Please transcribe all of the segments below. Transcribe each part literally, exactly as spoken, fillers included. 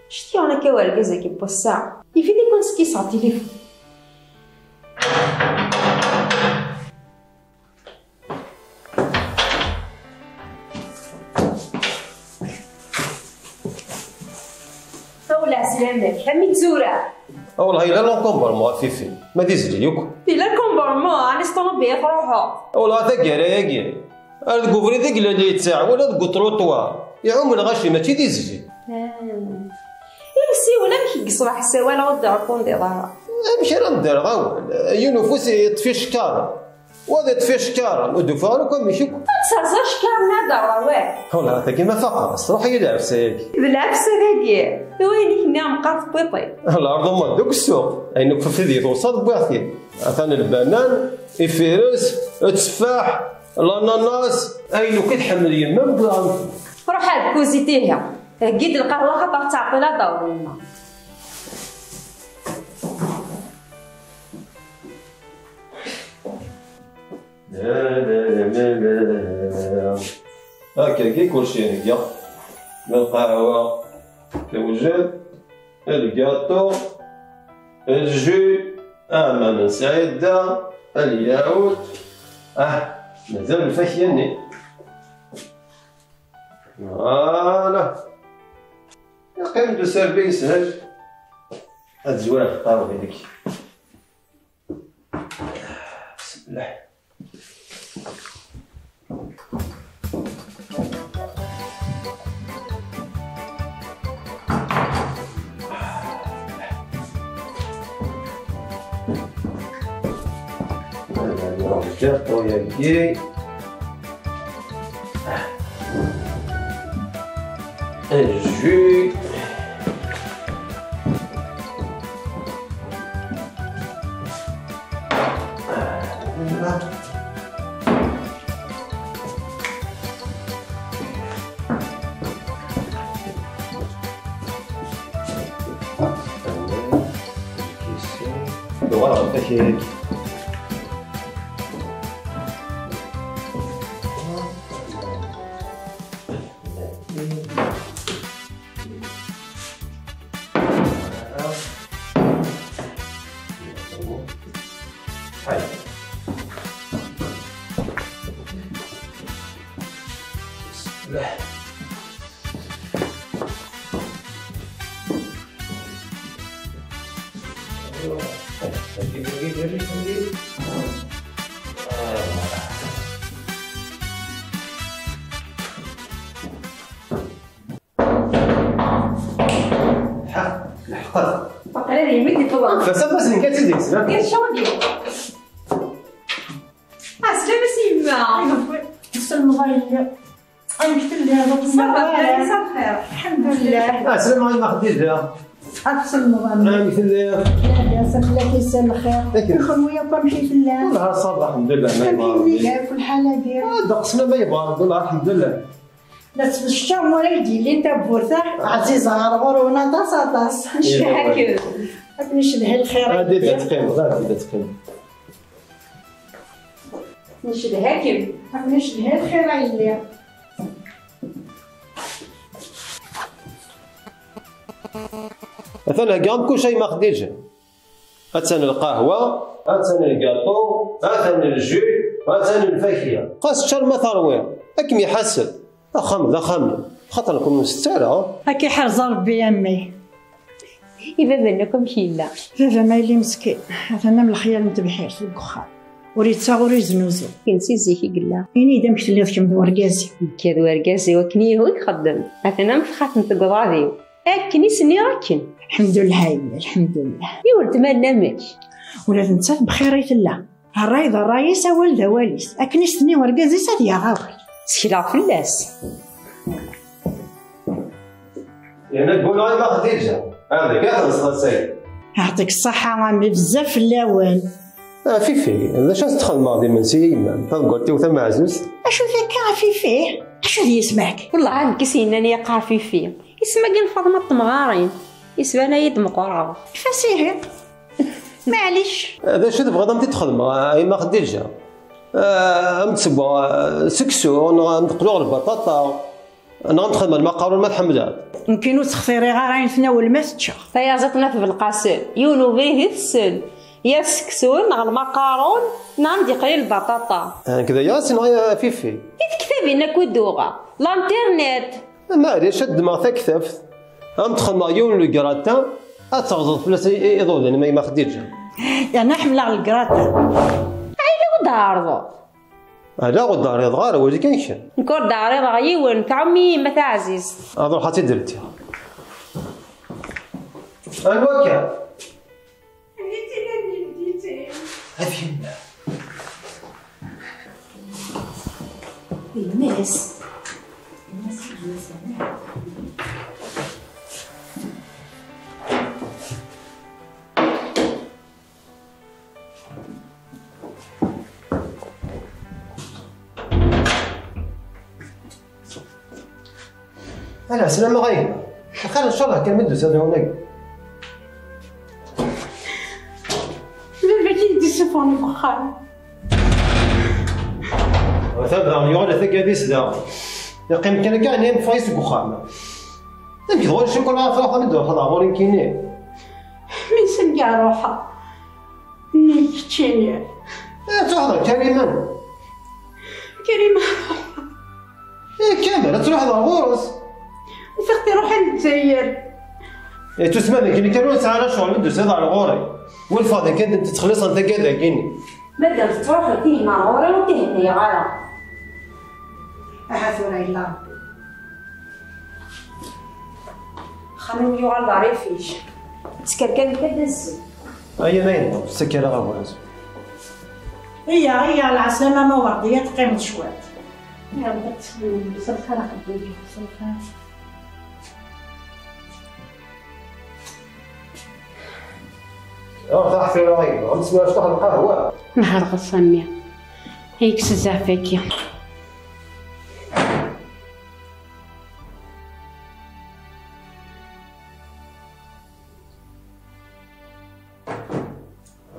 Ctiɣ akka wergaz-agi n wass-a. Yif-it i kun-skisseɣ tilifun. Awla ɛeslamek, am i tura. Awla yella l'encombrement a Fifi, ma d izli yakk. Yella l'encombrement, ɛni s ṭṭrubya i truḥeḍ? Awla taggara-agi. Ar deg ubrid i yella la yettaɛwal, ar deg uṭruṭwar. Iɛum lɣaci, mačči d izli. Imsiwen, amek i yeṣbeḥ ssawaleɣ ur d-repondiḍ ara? Amek ara m-d-rreɣ awal? Yiwen ufus yeṭṭef icekkaṛen, wayeḍ yeṭṭef icekkaṛen, ur d-ufiɣ ara akk amek akk. Ad terẓ acekkaṛ-nni ad d-rreɣ awal. Wala, tagi ma faqeɣ-as, truḥ-iyi lɛefsa-yagi. D lɛefsa dagi, i wayen i k-nniɣ meqqar tewwiḍ-t-id. Lɛerḍ umar deg ssuq, ayen akk fafid i tewṣaḍ wwiɣ-t-id. Atan lbanan, ifires, tteffaḥ, lananas, ayen akk i tḥemmel yemma-m wwiɣ-am-t-id. Ruḥ ar tkuzit ihi. Heggi-d lqahwa xaṭer ttɛeṭṭil ad d-taweḍ yemma. Akkagi kulci hegga. Lqahwa tewjed, lgaṭu, lju, aman n Saɛida, lyawt. Ah, mazal lfakya-nni. Voilà. Yeqqim-d userbi yeshel. Ad zwireɣ ṭṭawed deg. Bismillah. Ad nruḥ lgaṭu-yagi. Jus. Voilà, Lḥeqqa. Waqila d yemma i d-iṭṭuḍen. Fas afas n kat idis, ha? Deg ccɣel-iw. Ɛeslama s yemma. Tselmeḍ a yelli. Amek telliḍ? Ça va, ça va, lxir. Lḥemdullah. Ɛeslama a yemma Xdija. Ad tselmeḍ a mmi. Amek telliḍ? Labas, fell-ak yessa lxir. Akken. Kenwi akk amek i tellam? Wellah ça va, lḥemdullah, ma yebɣa Rebbi. Amek i llan lḥal-agi? Ah, ddeqs ma yebɣa Rebbi, wellah, lḥemdullah. La ttbecciṛ mi ara yi-d-yellin tawwurt-a, ɛziza ɣer ɣur-wen aṭas, aṭas. Ncedha-kem. Ad ken-icedhi lxir a yelli. Ad teqqimeḍ, ad teqqimeḍ. Ncedha-kem. Ad ken-icedhi lxir a yelli. Atan heggaɣ-am kullec a yemma Xdiǧa. Attan lqahwa, attan lgaṭu, atan lju, atan lfakya. Xas ččar ma terwiḍ, ad kem-iḥaseb. Axxam d axxam, xaṭer nekkni ur nsett ara. Ad k-iḥrez Rebbi a mmi. I baba-nnek amek yella? Baba ma yella meskin, atan am lexyal n tebḥirt deg uxxam. Ur yettaɣ ur yeznuzu. Akken si zik i yella. Ini-d amek telliḍ kemm d wergaz-iw? Nekk d wergaz-iw akken ihi i ixeddem. Atan am txatemt deg uḍad-iw. Akken i s-nniɣ akken. Lḥemdullah a yelli, lḥemdullah. I weltma-nni amek? Ula d nettat bxir i tella. Ṛṛay d ṛṛay-is, awal d awal-is. Akken i s-tenna i urgaz-is ad yaɣ awal. Ttekleɣ fell-as. Yerna ggulleɣ a yemma Xdiǧa. Ar dagi ad tenseḍ ass-agi. Yeɛṭik ṣṣeḥḥa a mmi, bezzaf fell-awen. A Fifi, d acu ad s-txedmeḍ d imensi i yemma-m, taḍeggalt-iw tameɛzuzt? Acu-t akka a Fifi? Acu d yisem-agi? Wellah, ad nekk i s-yennan yeqqar Fifi. Isem-agi n Faḍma n temɣarin. Isban-ayi-d meqqreɣ. Fas ihi. Maɛlic. D acu tebɣiḍ ad m-t-id-xedmeɣ, a yemma Xdiǧa? Ah, ad m-d-ssewweɣ, ah, seksu, neɣ ad m-d-qluɣ lbaṭaṭa. Neɣ ad nexdem lmaqarun ma tḥemmleḍ. Nekkini ur ttextiriɣ ara ayen tnawel ma teččeɣ. Tayaziḍt n At Belqasem, yiwen ubrid i tessen. Yir seksu neɣ lmaqarun, neɣ ad d-yeqli lbaṭaṭa. Nekk d aya ssineɣ a Fifi. Di tektabin akk i d-uɣeɣ. L'internet. Maɛlic, ad ddmeɣ taktabt. Ad m-d-xedmeɣ yiwen n le gratin, ad terẓeḍ fell-as i, i, iḍudan, ma yemma Xdiǧa. Yerna ḥemmleɣ le gratin. Ɛila ur d-ɛerḍeḍ. Ala, ur d-ɛriḍeɣ ara, wali kan kra. Nekk ur d-ɛriḍeɣ yiwen, tɛumm-iyi yemma taɛzizt. Ad ruḥeɣ ad tt-id-ldiɣ. Anwa akka? Ad yemma. Yemma-s. Yemma-s. Ala, slama ɣayma. Axir ncallah kan mi d-tusiḍ d awnag. Baba-k i d-isuffɣen deg uxxam. Atan daɣen yuɣal ata gad-is daɣen. Yeqqim kan akka, ɛni yeffeɣ-it seg uxxam. Amek d ɣur-i ccukula ara truḥeḍ mi d-truḥeḍ ɣer ɣur-i nekkini? Mi s-nga ruḥeɣ. Nnig keččini. Eh, ad truḥeḍ ɣer Kariman. Kariman. Eh, Kamal, ad truḥeḍ ɣer ɣur-s. Ufiɣ-t iruḥ ar Lezzayer. Eh, tusma deg nekk ur nesɛi ara ccɣel mi d-tusiḍ ɣer ɣur-i. Walfeɣ d akken tettxelliṣen tagad-agi-nni. Madam tettruḥ tihin ɣur-i ur tihennayeɣ ara. Aha tura yella Rebbi. Xanum yuɣal d arrific. Ttkerkan kan d azzel. Aya ma yella, ur ssakaleɣ ageraz. Iya, iya, lɛeslama ma Werdiya teqqimeḍ cwiṭ. Iya, Rebbi ad teslem, s lxir a Xeddiǧa, s lxir. Ruḥ taḥfiḍ a yemma, ad teswiḍ cṭuḥ n lqahwa. Nehreɣ a Sami. Yekkes zzɛef-agi.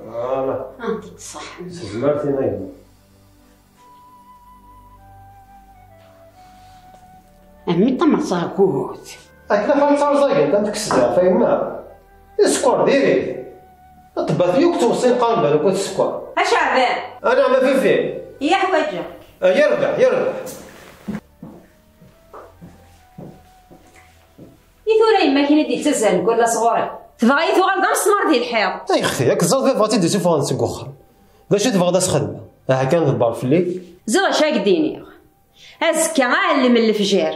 Voilà. Ɛṭi-k ṣṣeḥḥa. S tezmert-im a yemma. A mmi ṭameɛ s agut. Akken axir ttarẓagent am tkesda, a yemma. Sskeṛ diri-t. Ṭṭebbat yakk ttweṣṣin qqaren balak sskeṛ. A Caɛban! Anɛam a Fifi! Iya ḥwaǧeɣ. A yerbeḥ, yerbeḥ. I tura yemma-k-in i d-yettazzalen kul ass ɣur-i? Tebɣa-yi tuɣal d amesmar di lḥiḍ. Ay xti, ad k-tẓer baba ad tt-id-isuffɣen seg uxxam. D acu i tebɣiḍ ad s-xedmeɣ? Aha kan ḍebber fell-i. Ẓriɣ acu ara k-d-iniɣ. Azekka, ɛellem n lefjer.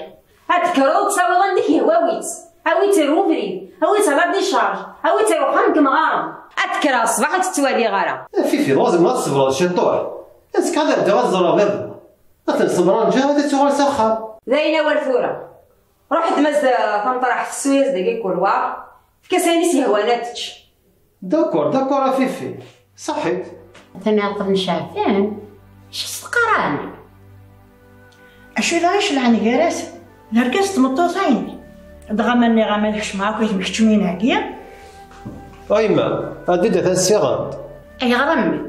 Ad d-tekkreḍ, ad tawiḍ anda k-yehwa, awi-tt. Awi-tt ar ubrid, awi-tt à la décharge, awi-tt ar uxxam n yemɣaren. Ad d-kkreɣ ṣṣbeḥ, ur tt-ttwaliɣ ara. A Fifi, lwazem ad tṣebreḍ ciṭuḥ. Azekka ad ɛeddiɣ ad ẓreɣ baba. Ad ten-ṣebreɣ, nǧaɛ ad tuɣal s axxam. D ayen awal tura. Ruḥ-d mazda tameṭraḥt, tessu-yas dagi kulwaṛ. Efk-as ayen i s-yehwan ad tečč. D'accord, d'accord a Fifi. Ṣaḥit. Atan iɛeṭṭel n Ceɛban. Acu s-teqqar ɛni? Acu i la icelɛen gar-asen? D argaz d tmeṭṭut-ayen. Dɣa ma nniɣ-am ad kecmeɣ akk i tmekčumin-agi? A yemma, ɛeddi-d atan ssiɣemt. Ayɣer a mmi?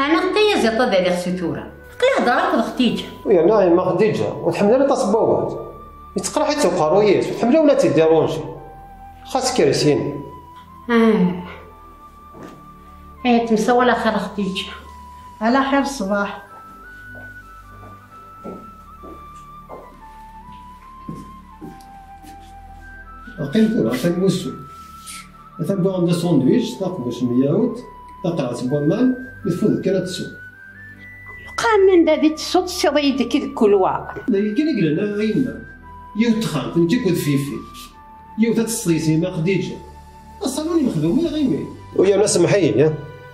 Ɛni d tayaziḍt ad aliɣ si tura? Aql-i heddreɣ akked Xtiǧa. U yerna a yemma Xdiǧa, ur tḥemmel ara aṭas n wawal. Yettqerriḥ-itt uqerruy-is, ur tḥemmel ara ad tt-iddiṛunji. Xas kker syin. Ah. Eh, temsawal axir a Xdiǧa. Ala xir ṣṣbeḥ. Qqim tura, atan wusu. Atan wwiɣ-am-d asandwič, taqbuct n myawt, taqerɛet n waman, mi tfudeḍ kan ad tsew. Yuqa aman da di tessuḍ, tessiḍ-iyi-d akka deg kulwaṛ. D aya kan i yellan a yemma. Yiwet texxamt, nekk akked Fifi. Yiwet ad teṣṣeḍ yes-i yemma Xdiǧa. Aṣalun i nexdem ur iɣimi. U yerna semmeḥ-iyi, ya.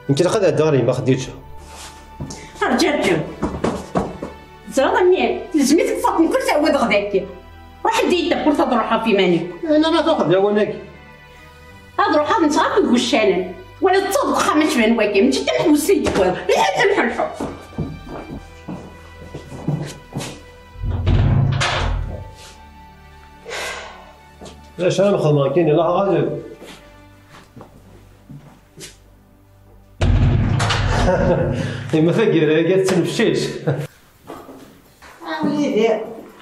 Nekk ilaq ad ɛeddiɣ ɣer yemma Xdiǧa. Rǧa, rǧa. Teẓriḍ a mmi, telzem-it tfeṭṭ mkul tɛewwadeɣ daki. Ruḥ-d i tewwurt ad ruḥeɣ ɣef iman-iw. Ana ma tuɣeḍ lawan-agi. Ad ruḥeɣ ad nseɣ akked wuccanen. Wala d taḍeqqam acban wagi, mačči d tameḥbust i d-tewwiḍ. Lḥu, lḥu, lḥu. D acu ara nexdem akken, yella ɣaleb. Yemma taggara-agi ad tettnefcic. A wlidi,